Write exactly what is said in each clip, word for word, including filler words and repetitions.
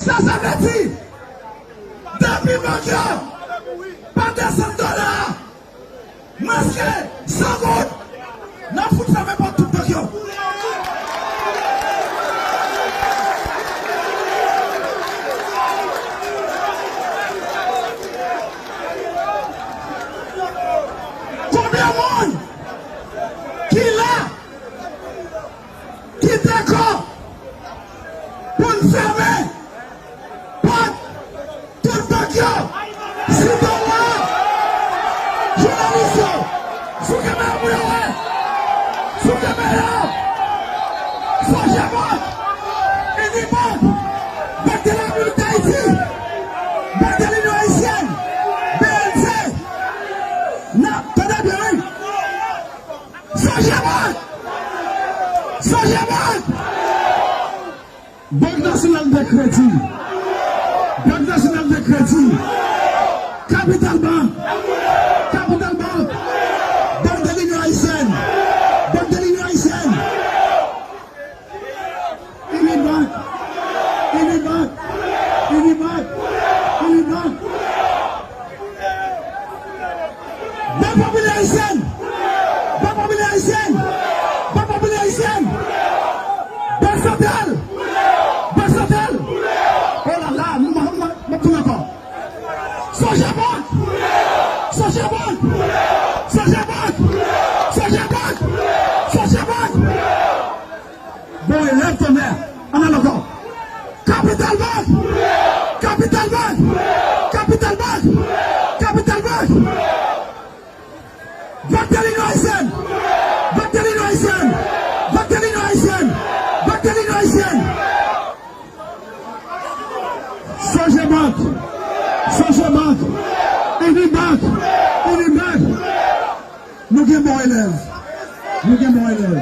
Sa, sa vle di, depi bank yo pa desann dola a mwens ke san goud, n ap fout fèmen pòt tout bank yo. Konbyen moun ki la, ki dakò pou n fèmen pòt tout bank yo? Site w la, jounalis yo, sou kamera pou yo wè, sou kamera, Sogebank, Unibank, Bank de la République d'Haïti, Bank de l'Union Haïtienne, B N C, n ap tande byen wi. Sogebank! Sogebank! Bank Nasyonal de Kredi. Bank Nasyonal de Kredi. Capital Bank. Capital Bank. Bank de l'Union Haïtienne. Bank de l'Union Haïtienne. Unibank. Unibank. Unibank. Unibank. Bank Popilè Ayisyèn! Bank Popilè Ayisyèn! Bank Popilè Ayisyèn! Bank Santral! Bank Santral! Oh là là, m ap tounen ankò. Sogebank! Sogebank! Sogebank! Sogebank! Sogebank! Bon elèv tonnè, ann al ankò. Capital Bank! Capital Bank! Capital Bank! Capital Bank! Bank de l'Union Haïtienne! Bank de l'Union Haïtienne! Bank de l'Union Haïtienne! Bank de l'Union Haïtienne! Sogebank! Sogebank! Unibank! Unibank! Nou gen bon elèv. Nou gen bon elèv.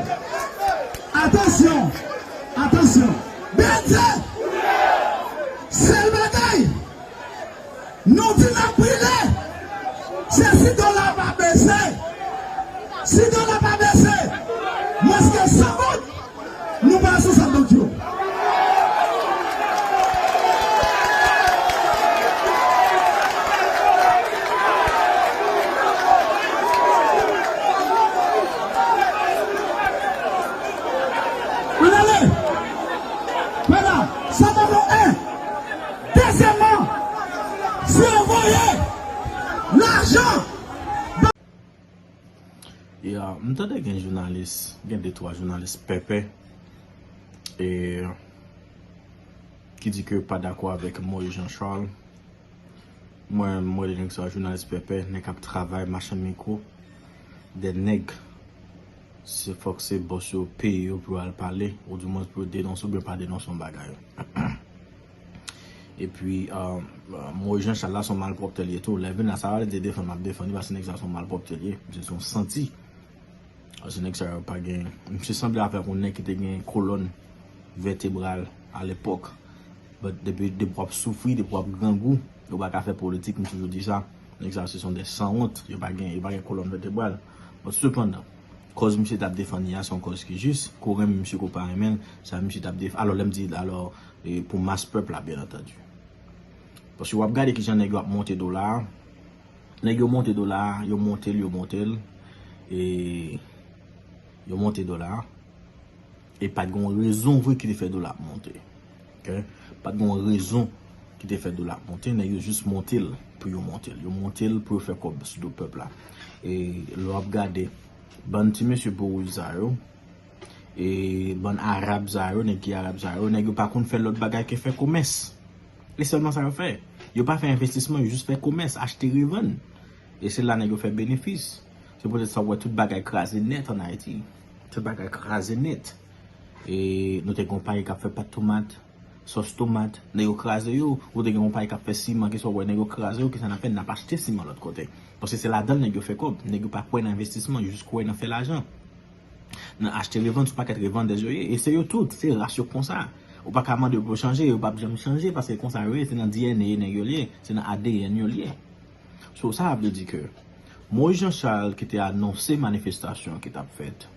Atansyon! Atansyon! B N C! Sèl bagay nou di n ap brile, se si dola pa bese. Si dola pa bese, mwens ke san goud, nou pa sou sa bank yo. Ann ale! Vwala, sa nimewo en. Dezyèmman, si w voye lajan Ya, m tande gen jounalis, gen de twa jounalis pèpè, e, ki di ke yo pa dakò avèk Moïse Jean Charles. Mwen, m rele nèg sa yo jounalis pèpè, nèg k ap travay, machann mikwo, de nèg, se fòk se bòs yo peye yo pou yo al pale, oudimwens pou yo denonse oubyen pa denonse yon bagay. Epi, euh, Moïse Jean Charles la, se yon malpwòpte li ye tou. Lè vin la, sa va vle di defann m ap defann li, paske nèg sa se yon malpwòpte li ye. Misye se yon santi. Paske nèg sa yo pa gen, misye sanble avèk yon nèg ki te gen kolòn vètebral alepòk. But depi, depi w ap soufri, depi w ap grangou, ou pa ka fè politik, m toujou di sa. Nèg sa se son de sanwont, yo pa gen, yo pa gen kolòn vètebral. But sepandan, kòz misye t ap defann li a se yon kòz ki jis, ke w renmen misye ke w pa renmen l, sa misye t ap def-, alò lè m di, alò, e, pou mas pèp la, byen antandi. Paske w ap gade kijan nèg yo ap monte dola a. Nèg yo monte dola a, yo monte l, yo monte l. E yo monte dola a. E pa t gen yon rezon vre ki te fè dola ap monte. Ok? Pa t gen yon rezon ki te fè dola ap monte. Nèg yo jis monte l pou yo monte l. Yo monte l pou yo fè kòb sou do pèp la. E lè w ap gade, bann ti mesye bouwouj sa yo, e bann arab sa yo, nèg ki arab sa yo, nèg yo pa konn fè lòt bagay ke fè komès. E sèlman sa yo fè. Yo pa fè envestisman, yo jis fè komès, achte revann. E se la nèg yo fè benefis. Se poutèt sa w wè tout bagay kraze nèt ann Ayiti. Tout bagay kraze nèt. E nou te gen yon pay k ap fè pat tomat, sòs tomat, nèg yo kraze yo. Ou te gen yon pay k ap fè siman, kisa w wè nèg yo kraze yo, kisa n ap fè, n ap achte siman lòt kote. Paske se ladan l nèg yo fè kòb. Nèg yo pa kwè nan envestisman, yo jis kwè nan fè lajan. Nan achte revann, se yon pakèt revandèz yo ye. E se yo tout, se ras yo konsa. Ou pa ka mande yo pou yo chanje, yo p ap janm chanje, paske konsa yo ye, se nan D N A nèg yo l ye, se nan A D N yo l ye. So, sa vle di ke Moïse Jean Charles ki te anonse manifestasyon ki t ap fèt,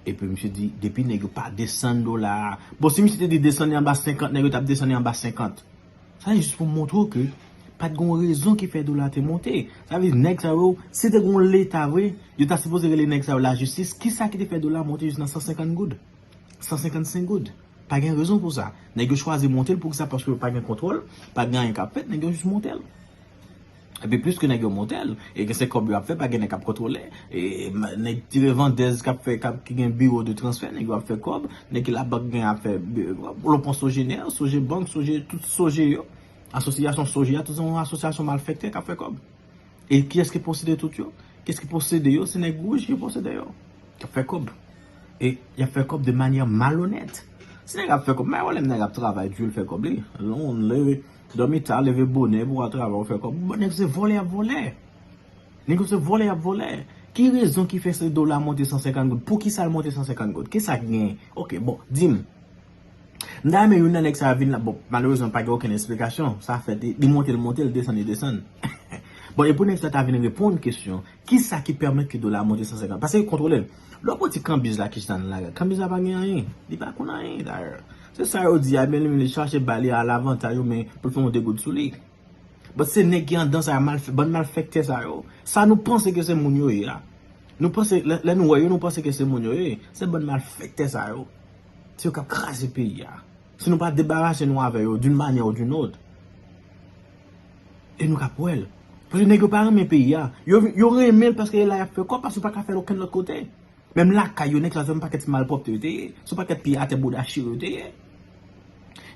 Epi misye di, depi nèg yo pa desann dola a. Bon, si misye te di desann li anba senkant, nèg yo t ap desann li anba senkant. Sa se jis pou montre w ke pa t gen yon rezon ki fè dola te monte. Sa vle di, nèg sa yo, si te gen yon leta vre, yo ta sipoze rele nèg sa yo lajistis. Kisa ki te fè dola monte jis nan san senkant goud? San senkannsenk goud. Pa gen rezon pou sa. Nèg yo chwazi monte l poukisa? Paske yo pa gen kontwòl, pa gen anyen k ap fèt, nèg yo jis monte l. Epi plis ke nèg yo monte l, e gen se kòb yo ap fè, pa gen nèg k ap kontwole. E nèg ti revandèz k ap fè, k ap, ki gen biwo de transfè, nèg yo ap fè kòb, nèg ki labank gen ap fè, lè w pran Sogener, Sogebank, Soge, tout Soge yo, asosyasyon Soge a, tout se yon asosyasyon malfektè k ap fè kòb. E kiyès ki posede tout yo? Kiyès ki posede yo? Se nèg wouj ki posede yo. K ap fè kòb. E y ap fè kòb de manyè malonèt. Si nèg ap fè kòb, men wè lè nèg ap travay di l fè kòb li. Lè w leve, dòmi ta, leve bonè pou w al travay, w fè kòb. Bon, nèg se vòlè y ap vòlè. Nèg yo se vòlè y ap vòlè. Ki rezon ki fè se dola monte san senkant goud? Poukisa l monte san senkant goud? Kisa k gen? Oke, bon, di m. M ta renmen youn nan nèg sa yo vin la. Bon, malerezman, pa gen okenn esplikasyon. Sa fèt, li, li monte, li monte, li desann, li desann. Bon, e pou nèg sa ta vin reponn kesyon, kisa ki pèmèt ke dola a monte san senkant? Paske yo kontwole l. Lè w pran ti kanbiz la ki chita nan lari a, kanbiz la pa gen anyen. Li pa konn anyen, dayè. Se sa yo di a, men li, li chache ba li a lavantaj ou, men pou l fè yon degoud sou li. But se nèg ki anndan sa, mal, bann malfektè sa yo. Sa nou panse ke se moun yo ye a. Nou panse, lè, lè nou wè yo, nou panse ke se moun yo ye. Se bann malfektè sa yo. Se yo k ap kraze peyi a. Si nou pa debarase nou avè yo d'une manière ou d'une autre. E nou k ap wè l. Paske nèg yo pa renmen peyi a. Yo, yo renmen l paske e la y ap fè kòb, paske yo pa ka fè l okenn lòt kote. Menm lakay yo, nèg sa se yon pakèt ti malpwòpte yo te ye. Se yon pakèt pye atè bouda chire yo te ye.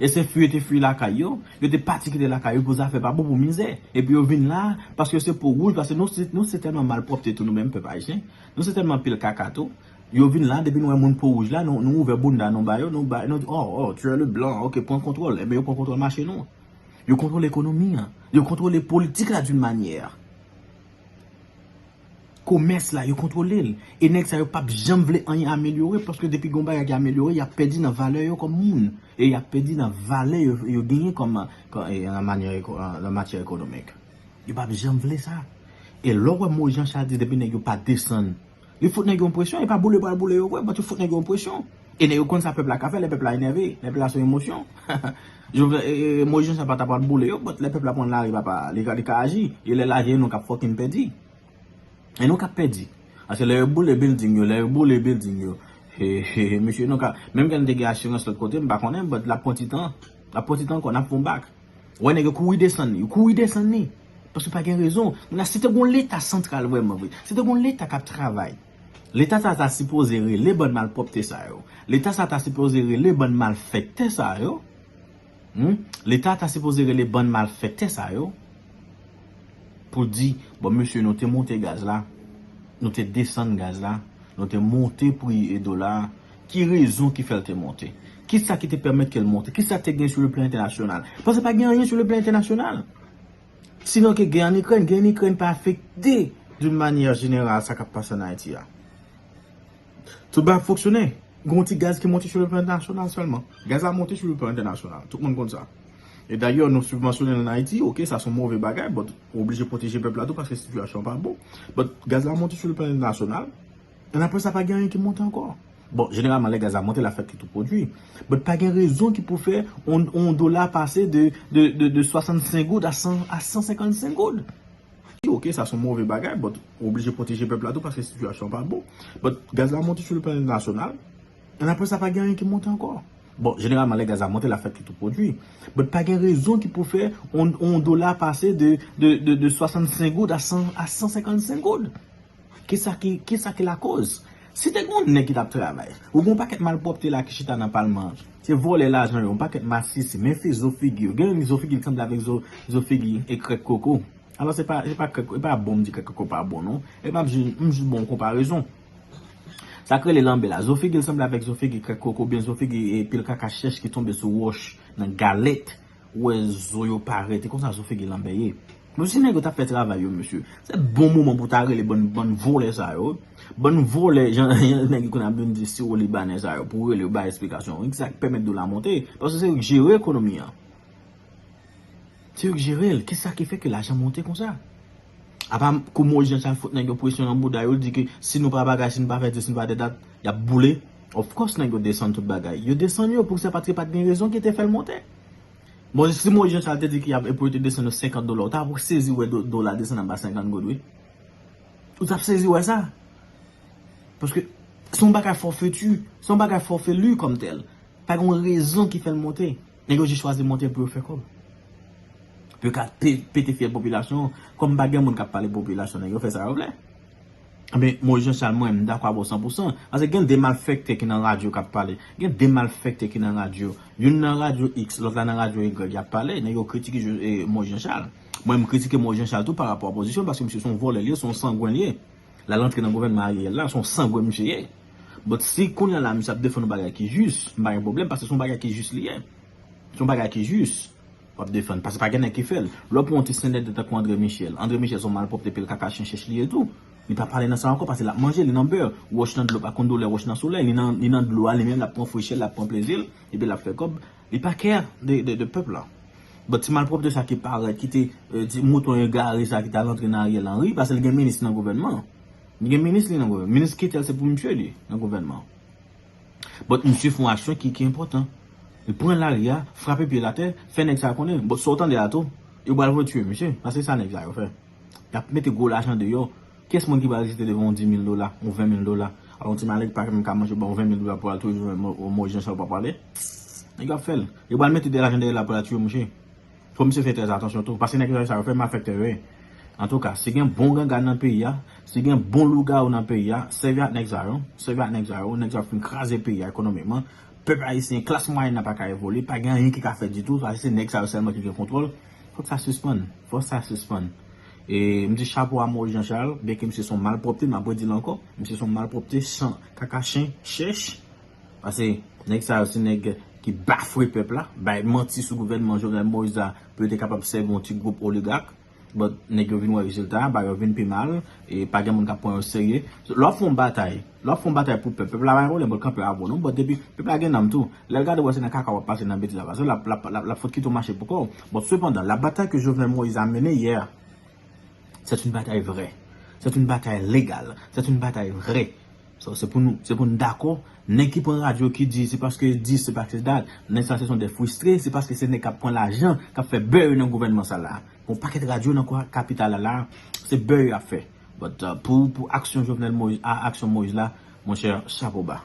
E se fwi yo te fwi lakay yo. Yo te pati kite lakay yo pou zafè pa bon, pou mizè. Epi yo vin la, paske yo se po wouj, paske nou se, nou se tèlman malpwòpte tou nou menm pèp ayisyen. Nou se tèlman pil kaka tou. Yo vin la, depi nou wè moun po wouj la, nou, nou ouvè bounda nou ba yo, nou ba, nou di, oh, oh, tu es le blanc, ok, pran kontwòl. Ebyen yo pran kontwòl mache nou. Yo kontwole ekonomi an. Yo kontwole politik la d'une manière. Komès la, yo kontwole l. E nèg sa yo p ap janm vle anyen amelyore, paske depi gen yon bagay ki amelyore, y ap pèdi nan valè yo kòm moun. E y ap pèdi nan valè yo, yo genyen kòm, kòm, e, nan manyè eko-, nan matyè ekonomik. Yo p ap janm vle sa. E lè w wè Moyiz Jan Chal di depi nèg yo pa desann, li fout nèg yo yon presyon, e pa boule pral boule yo vre, but yo fout nèg yo yon presyon. E nèg yo konn sa pèp la ka fè, lè pèp la enève, lè pèp la sou emosyon. Jovenel, e, e, Moyiz Jan Chal pa ta pral boule yo, but lè pèp la pran lari, papa, li ka, li ka aji. E lè l aji, e nou k ap fucking pèdi. E nou k ap pèdi. Paske lè yo boule building yo, lè yo boule building yo, he, he, he, mesye, nou ka, menm ke n te gen asirans lòt kote, m pa konnen, but l ap pran ti tan. L ap pran ti tan ankò, n ap fè yon bak. Wè nèg yo kouri desann li, yo kouri desann li. Paske pa gen rezon. Moun la, si te gon leta santral vrèman vre, si te gon leta k ap travay, leta sa ta sipoze rele bann malpwòpte sa yo. Leta sa ta sipoze rele bann malfektè sa yo. Hmm? Leta ta sipoze rele bann malfektè sa yo pou di, bon, mesye, nou te monte gaz la, nou te desann gaz la, nou te monte pri e dola a. Ki rezon ki fè l te monte? Kisa ki te pèmèt ke l monte? Kisa te gen sou le plan entènasyonal? Paske pa gen anyen sou le plan entènasyonal. Sinon ke gè an Ikrèn, gè an Ikrèn pa afekte d'une manière générale sa k ap pase an Ayiti a. Tout bagay ap fonksyone. Gen yon ti gaz ki monte sou le plan entènasyonal sèlman. Gaz la monte sou le plan entènasyonal. Tout moun konn sa. E dayè, nou sibvansyone l an Ayiti, oke, sa se yon move bagay, but ou oblije pwoteje pèp la tou paske sitiyasyon an pa bon. But gaz la monte sou le plan entènasyonal. Ann apre sa, pa gen anyen ki monte ankò. Bon, jeneralman, lè gaz la monte, l ap fè kit ou pwodui. But pa gen rezon ki pou fè yon, yon dola pase de, de, de, de swasannsenk goud a san, a san senkannsenk goud. Oke, sa se yon move bagay, but ou oblije pwoteje pèp la tou paske sitiyasyon an pa bon. But gaz la monte sou le plan entènasyonal. Ann apre sa, pa gen anyen ki monte ankò. Bon, jeneralman, lè gaz la monte, l ap fè kit ou pwodui. But pa gen rezon ki pou fè yon, yon dola pase de, de, de, de swasannsenk goud a san, a san senkannsenk goud. Kisa ki, kisa ki lakoz? Si te gen yon nèg ki t ap travay, ou gen yon pakèt malpwòpte la ki chita nan palman an. Se vòlè lajan yo, yon pakèt masisi, men fi zo figi yo. Gen yon zo figi ki sanble avèk zo, zo figi e krèk koko. Alò, se pa, se pa krèk, e pa bon m di krèk koko pa bon, non. E m ap jis, m jis ba w yon konparezon. Sa k rele lanbè la, zo figi l sanble avèk zo figi krèk koko, oubyen zo figi, e, pil kaka chèch ki tonbe sou wòch nan galèt. Ou wè zo yo parèt, e konsa zo figi lanbè ye. Bon, si nèg yo t ap fè travay yo, mesye, se bon moman pou ta rele bann, bann vòlè sa yo. Bann vòlè, jan, jan nèg yo konn ap vin di siwo libanè sa yo, pou rele yo bay esplikasyon. Wi, sa k pèmèt dola monte, paske se yo k jere ekonomi an. Se yo k jere l. Kisa ki fè ke lajan monte konsa? Apa kou Moïse Jean Charles fout nèg yo presyon nan bouda yo, di ke si nou pa bagay, si nou pa fè di, si nou pa de dat, y ap boule. Of course, nèg yo desann tout bagay. Yo desann yo pou sa, paske pa t gen rezon ki te fè l monte. Bon, si Moïse Jean Charles te di ki ap, pou yo te desann yo senkant dola, ou ta pou sezi wè do- dola desann anba senkant goud, wi. Ou t ap sezi wè sa. Paske se yon bagay fòfeti, se yon bagay fòfeli kòm tèl. Pa gen yon rezon ki fè l monte. Nèg yo jis chwazi monte pou yo fè kòb. Pou yo ka pe- pete fyèl popilasyon an. Kòm pa gen moun k ap pale popilasyon, nèg yo fè sa yo vle. Ebyen, Moïse Jean Charles, mwen, m dakò avè w san pou san. Paske gen de malfektè ki nan radyo k ap pale. Gen de malfektè ki nan radyo. Youn nan radyo X, lòt la nan radyo Y, y ap pale. Nèg yo kritike Jo- eh, Moïse Jean Charles. Mwen, m kritike Moïse Jean Charles tou pa rapò a pozisyon l, paske misye se yon vòlè li ye, se yon sangwen li ye. L al antre nan gouvènman Ariel la, se yon sangwen misye ye. But si kounye a la, misye ap defann yon bagay ki jis, m pa gen pwoblèm, paske se yon bagay ki jis li ye. Se yon bagay ki jis. W ap defann, paske pa gen nèg ki fè l. Lè w pran yon ti sendèdè tankou André Michel. André Michel se yon malpwòpte, pil kaka chen chèch li ye tou. Li pa pale nan sa ankò, paske l ap manje, li nan bè. Wòch nan dlo pa konn doulè wòch nan solèy. Li nan, li nan dlo a, li menm, l ap pran frechè, l ap pran plezi l, epi l ap fè kòb. Li pa care de, de, de pèp la. But ti malpwòpte sa ki parèt, ki te, eh, ti mouton egare sa ki t al antre nan Ariel Henry, paske l gen minis nan gouvènman. Li gen minis li nan gouvènman. Minis Ketel se pou misye li nan gouvènman. But misye fè yon aksyon ki, ki enpòtan. Li pran lari a, frape pye l atè, fè nèg sa konnen. But sa w tande a tou, yo pral voye tiye misye. Paske sa nèg sa yo fè. Y ap mete gwo lajan deyò. Kiyès moun ki pral reziste devan yon dis mil dola, yon ven mil dola? Alò, yon ti malèg pa menm ka manje, ba w ven mil dola pou al touye Mo- Moïse Jean Charles, pa pale. Nèg yo ap fè l. Yo pral mete de lajan dèyè l la pou al touye mouche. Fò misye fè trè atansyon tou. Paske nèg sa yo fè malfektè yo ye. Antouka, si gen bon ganga nan peyi a, si gen bon lougawou nan peyi a, sèvi ak nèg sa yo. Sèvi ak nèg sa yo. Nèg sa yo fin kraze peyi a ekonomikman. Pèp ayisyen, klas mwayèn nan pa ka evolye. Pa gen anyen ki ka fèt ditou. Paske se nèg sa yo sèlman ki gen kontwòl. Fòk sa sispann. Fòk sa sispann. E m di chapo a Moïse Jean Charles, byenke misye se yon malpwòpte, m ap redi l ankò. Misye se yon malpwòpte, chan, kaka chen, chèch. Paske nèg sa yo se nèg ki bafwe pèp la, bay manti sou gouvènman Jovenel Moïse la pou yo te kapab sèvi yon ti gwoup oligak. But nèg yo vin wè rezilta a, bagay yo vin pi mal, e pa gen moun k ap pran yo serye. Lè w ap fè yon batay, lè w ap fè yon batay pou pèp, pèp la pa gen pwoblèm pou l kanpe avè w non, but depi pèp la gen nanm tou. Lè l gade w wè se nan kaka w ap pase, nan betiz w ap pase, l ap, l ap, l ap, l ap fout kite w mache pou kò w. But sepandan, la bataille que Jovenel Moïse a menée hier, c'est une bataille vraie. C'est une bataille légale. C'est une bataille vraie. So, se pou nou, se pou nou dakò. Nèg ki pran radyo ki di se paske dis, se paske dat, nèg sa se son de fristre, se paske se nèg k ap pran lajan, k ap fè bè yo nan gouvènman sa la. Gon pakèt radyo nan kwa- kapital la la, se bè yo ap fè. But uh, pou, pou aksyon Jovenel Moïse, a aksyon Moïse la, monchè, chapo ba.